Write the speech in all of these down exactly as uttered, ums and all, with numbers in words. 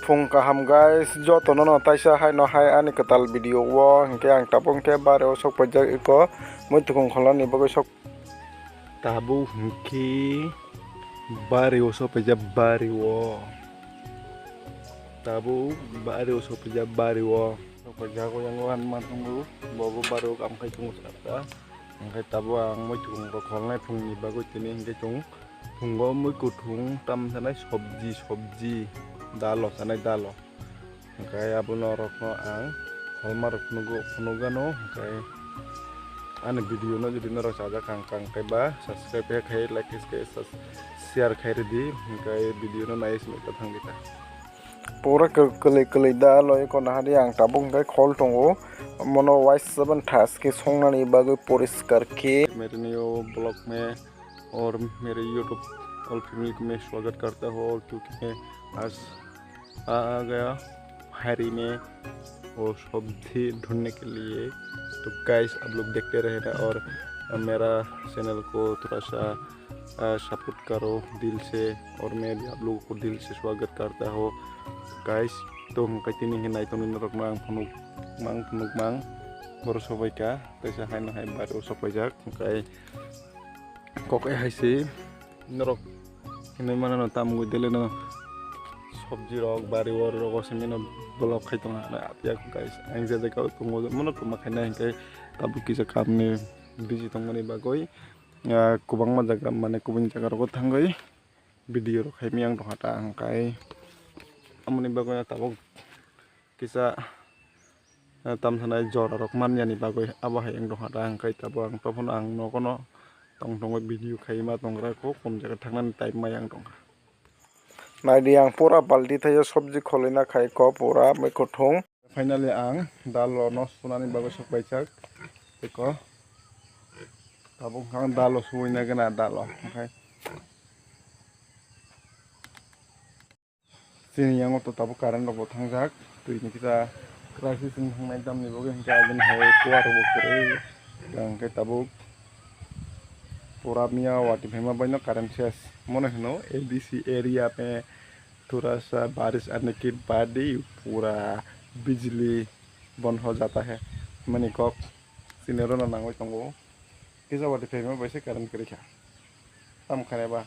Phung kaham guys, jotono no taisa haino hai ani kwtal video o, hinkhe ang tabuk hinkhe bari o sok paijak iko, muitukung kholnani bagwi sok. Tabuk hinkhe bari o sok paijak bari o. Tabuk bari o sok paijak bari o. Sok paijak o yang o ang ma tongo, bo bo bari o kam khai tongo saka. Hinkhe tabuk ang muitukung rok kholnai phungni bagwi tini hinkhe chwng phungo mui kuthung tam sanai sobji, sobji, dalo sanai dalo. Hinkhe abo norokno ang kholma rok phunugo, phunugano, hinkhe ani video no jodi norok chajak kang kang khe ba subscribe khe khai, like khe khai, share khai rwdi, hinkhe video no nai simi ta thangdi ta. Pura kwlwi kwlwi da loi kono hari ang tabuk hinkhe khol tongo, mono wais seven thaske songnani bagwi poriskar khe. मेरे new blog में और मेरे YouTube all family में स्वागत करता हूँ। और क्योंकि मैं आज आ गया हारी में वो सब्जी ढूंढने के लिए। तो गाइस, आप लोग देखते रहना और मेरा चैनल को थोड़ा सा सपोर्ट करो दिल से, और मैं भी आप लोगों को दिल से स्वागत करता हूँ गाइस। तो हम कहते नहीं है, नहीं तो नहीं रखना, हम फनुक मांग, फनुक मांग, बरो सबाई का, तैसा है ना है, बारे वो सब पैसा, कई kok e hai se norok hinwi mano no, tamungwi dele no sobji rok bari o rogo simi no vlog khai tongo, hwnwi aphiya guys. Ang je jaga o tongo, mono tongma khaina hinkhe tabuk kisa kamni busy tongmani bagwi, ah, kwbangma jaga, mane kubun jaga rogo thangwi video rok khai miyang tongkha ta, hwnkhai amoni bagwi tabuk kisa, eh, tamsanai jora rok manyani bagwi abo hai wng tongkha ta, hwnkhai tabuk ang tobokno ang nogono tong tongwi video khaima tongra kho, kum jaga thangnani time maya wng tongkha. Naidi, ang pura balti thaio sobji kholina khai kho pura mui kuthung. Finally ang dalo no sunani bagwi sok paijak, tei kho tabuk ang dalo suina gana dalo, hwnkhai. Chini yango to tabuk current rok bo thangjak, twi ni kisa crisis wng thangnai tamni bagwi, hinkhe aboni hai kuar rok bo kwrwi, hinkhe tabuk pura miya watwi phaima baino current ses. Mono hino A D C area pe thora sa barish aane ke baad hi pura bijli bandh ho jata hai, hwnmani kok chini rwna nangwi tongo. Kisa watwi phaima bai se current kwrwi kha, tamo khainai ba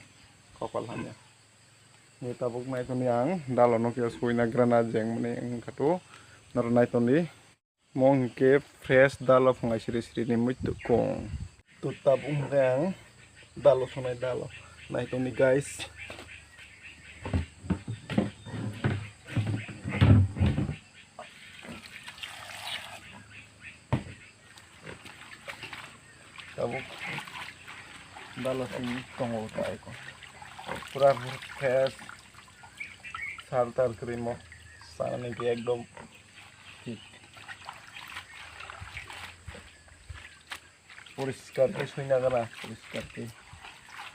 kopal hamya. Ni tabuk naitoni ang dalo no khe suina grana jeng mani wngkha to, noro naitoni. Mo hinkhe fresh dalo phangai siri siri ni muitu kong. To tabuk hinkhe ang dalo sonai dalo naitoni guys. Tabuk dalo simi tongo tai ko. Pura fresh sal tal kwrwi mo. Sanani khe ekdom thik. Poriskar khe suina gana, poriskar khe.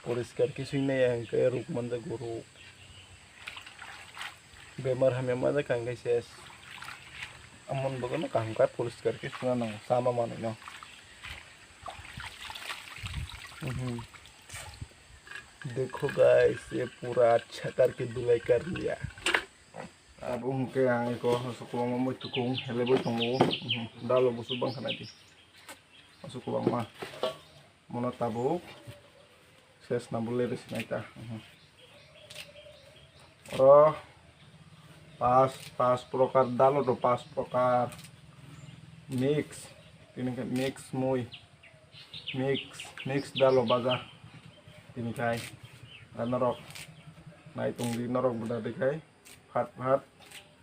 Poriskar khe suina ya hinkhe ruk manjago ruk. Bemar hamya ma jak kang khe ses. Amon bagwi no kaham khe poriskar khe suna nango, chama manwi no. Mhm. Dekho guys, ye pura achha karke dhulai kar liya. Abo hwnkhe ang eko aswk kwbangma muitukung helebwi tongo. Mhm. Dalo busu bangkha naidi. Aswk kwbangma. Mono tabuk ses nabo lere sinai ta. Mhm. Oro pas, pas prokar dalo do, pas prokar mix. Tini khe mix mui. Mix, mix dalo baja. Tini khai. Norok nai tongdi, norok bwda di khai. Phat phat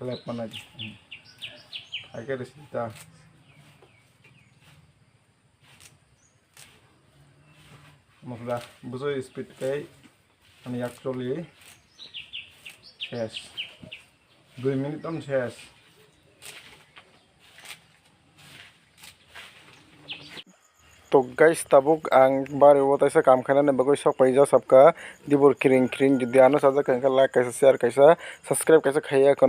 lep manai di. Hai khe resi ta. Mosla bujui speed kai ani actually ses dui minute on ses. To guys, tabuk ang bari o taisa kam khainani bagwi sok paijak sabkha dibur kiring kiring. Jodi ano sajak kha hinkhe like kaisa, share kaisa, subscribe kaisa khaiya khwna.